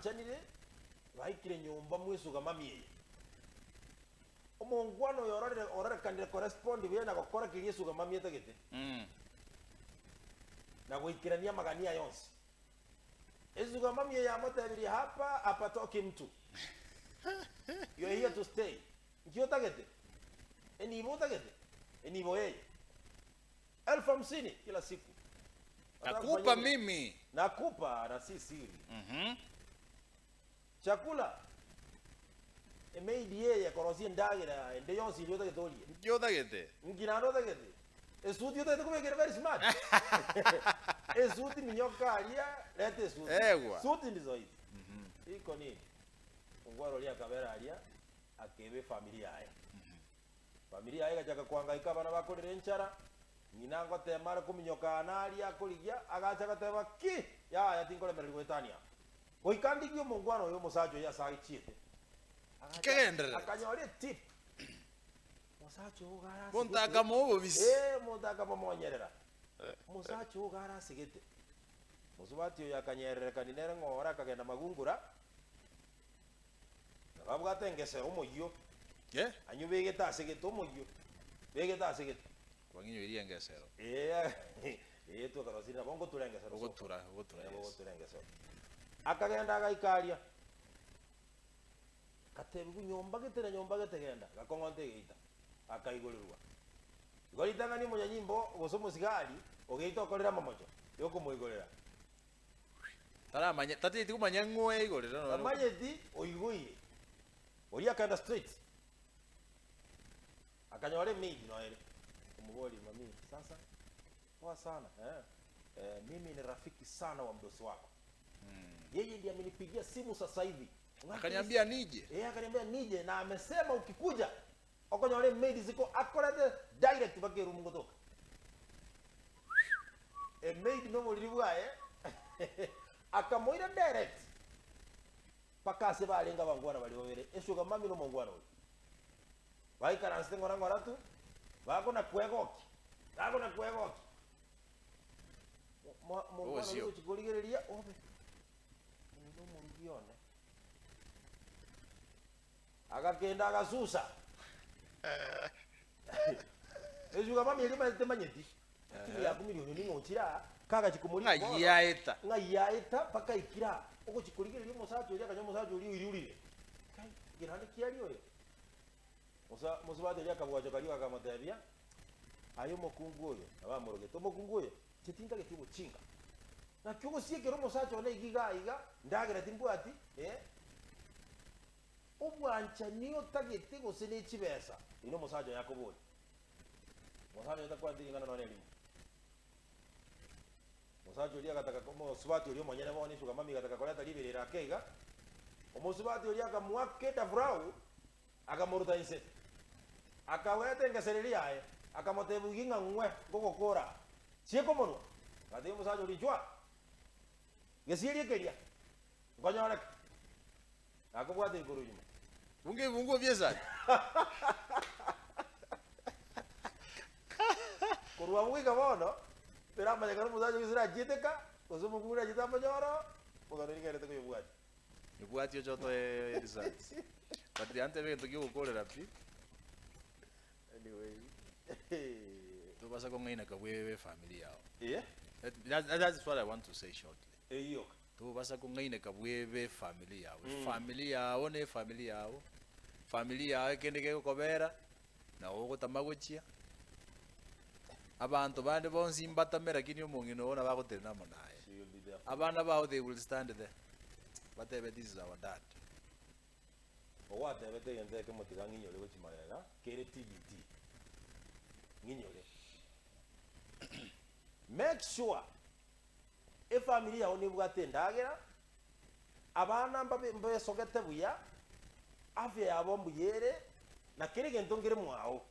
Banchanire, baikire nyomba mw'esugamami eye. Omongwana oyo ororire ororekanire korespond buya na gokora keria esugamami etagete, na goikerania amagani aye onsi. Esugamami eye yamotebirie, Hapa hapatoki mtu. You are here to stay. Nki otagete? Enibo otagete? Enibo eye. Elfu hamsini kila siku. Nataka Nakupa kufanya nini? mimi. Nakupa na si siri. Chakula, emaid eye ekorosia endagera ende yonsi eria otagete orie. Nki otagete? Nki naende otagete? Esuti otagete kobeka ere very smart. Esuti minyoka aria, reta esuti. Egwa. Suti ndizo hizi. Iko nini? Omogwaro oria akabera aria, akeba efamiri yaye. Familia yaye egachaka koangaika abana bakorera enchara, ng'ina ngotema are kominyoka aa na aria akorigia, agacha agateba, Ki! Yaya, tinkoremereria goetania aa. Goika ndigie omongwana oyo omosacha oyo ase achiete. Agacha Kikegendererete. akanyora etip. Omosacha oyo iga are Monto asegete. akamoa obobisi. Ee, omonto akamomonyerera. Omosacha oyo iga are asegete. Mosubati oyo akanyererekani nere ng'ora akagenda magungura, Na babwate engesero omoyio, Eh? anywe begete ase gete omoyio, begete ase gete. Kwang'inyoirie engesero. Ee, ee, twakarosirie nabo ngotura engesero soka. Ogotura, ogotura, Eh, yes. ogotura engesero. Akagenda agaika aria, akatebiwa nyomba gete na nyomba gete genda, agakong'onta egeita, akaigorerwa. Igo ritang'ani omonyanyimbo gose omosigari ogeita okorire amamocho yokomoigorera. Taramanya, tateti komanya ng'o oyaigorire nonye na Tamanyeti oigoire. Oria akaenda straight. Akanyora emaid noyo ere. Omoboria mami, sasa poa sana eh, eh, mimi ni rafiki sana wa mdosi wako. Yeye ndiye amenipigia simu sasa hivi. Akaniambia nije. Eh, akaniambia nije na amesema ukikuja okonyora emaid ziko akorete direct mpaka eroom ngotoka. Emaid noboriri bwaye akamoira direct mpaka ase barenge abangwana baria babere, esugar mummy na omongwana oria. Baikaransete ng'ora ng'ora tu, bakona kwegokia, bakona kwegokia. Mo- mongwana oria Obosio. gochia korigereria obe, oyo nomorugi one. Agakenda agasusa. Esugar mummy eria omanyete temanyeti. Lakini yakumirie oyo ning'o ochire aa, kagachia komorigia Ng'ai bono, yaeta. ng'ai yaeta mpaka aikire aa. Ogochia korigereria omosacha oria akanyora omosacha oria oirurire. Kai, eke naende kiaria oyo? Mosa mosubati oria akabwachoka rioka akamotebia, aye omokungu oyo, nabo amorogete, omokungu oyo, inche tintageti obochinga. Naki ogosiekera omosacha one iga iga iga, ndagera timbwati, eh. Obwanchani otagete gose ne chibesa? Oyio nomosacha oye akoboria. Omosacha oye takwaneti ring'ana nonya erimo. Omosacha oria agataka omosubati oria omonyene bono esugar mummy egataka koreta riberera ake iga, omosubati oria akamoaka edafurau, akamoruta inse. Akaweta engesereri yaye, akamotebia ugi ng'a ng'we ngogokora aa. Sieka omonwa, agatebia omosacha oria inchuo aa, gesieri ekeria, nkonyoreke. Nakobwate igoro nyuma. Bunga ebibunguo bi'esani. Korwa abwo goika bono, teramanyekana omosacha gose nachiete ka, gose omokungu nachiete amonyore oo, omogano oria nigo aerete koyobwatia. Nyobwatie oche otoe results. But yantebe egento kiogokorera pi. Anyway, Tobasa kong'aina kabwe efamiri yao. eh, That, that, that's what I want to say shortly. eyoka. Tobasa kong'aineka bwebe efamiri yao. Efamiri yao na efamiri yao, famiri yao ekende kegokobera, nabo ogotama gochia, abanto bande bonsi mbatame lakini omong'ina oo nabo agotenena amo naye. She will be there for you. Abana bao they will stand there, batebe this is our dad. Ogwatebete egento ekemo tiga ng'inyore gochia magega kere TBT. Ng'inyore. Make sure Efamiri yao nebwate endagera, abana mbabe mbesogete buya, afya yabo mbuya ere, na kera egento nkere mwao.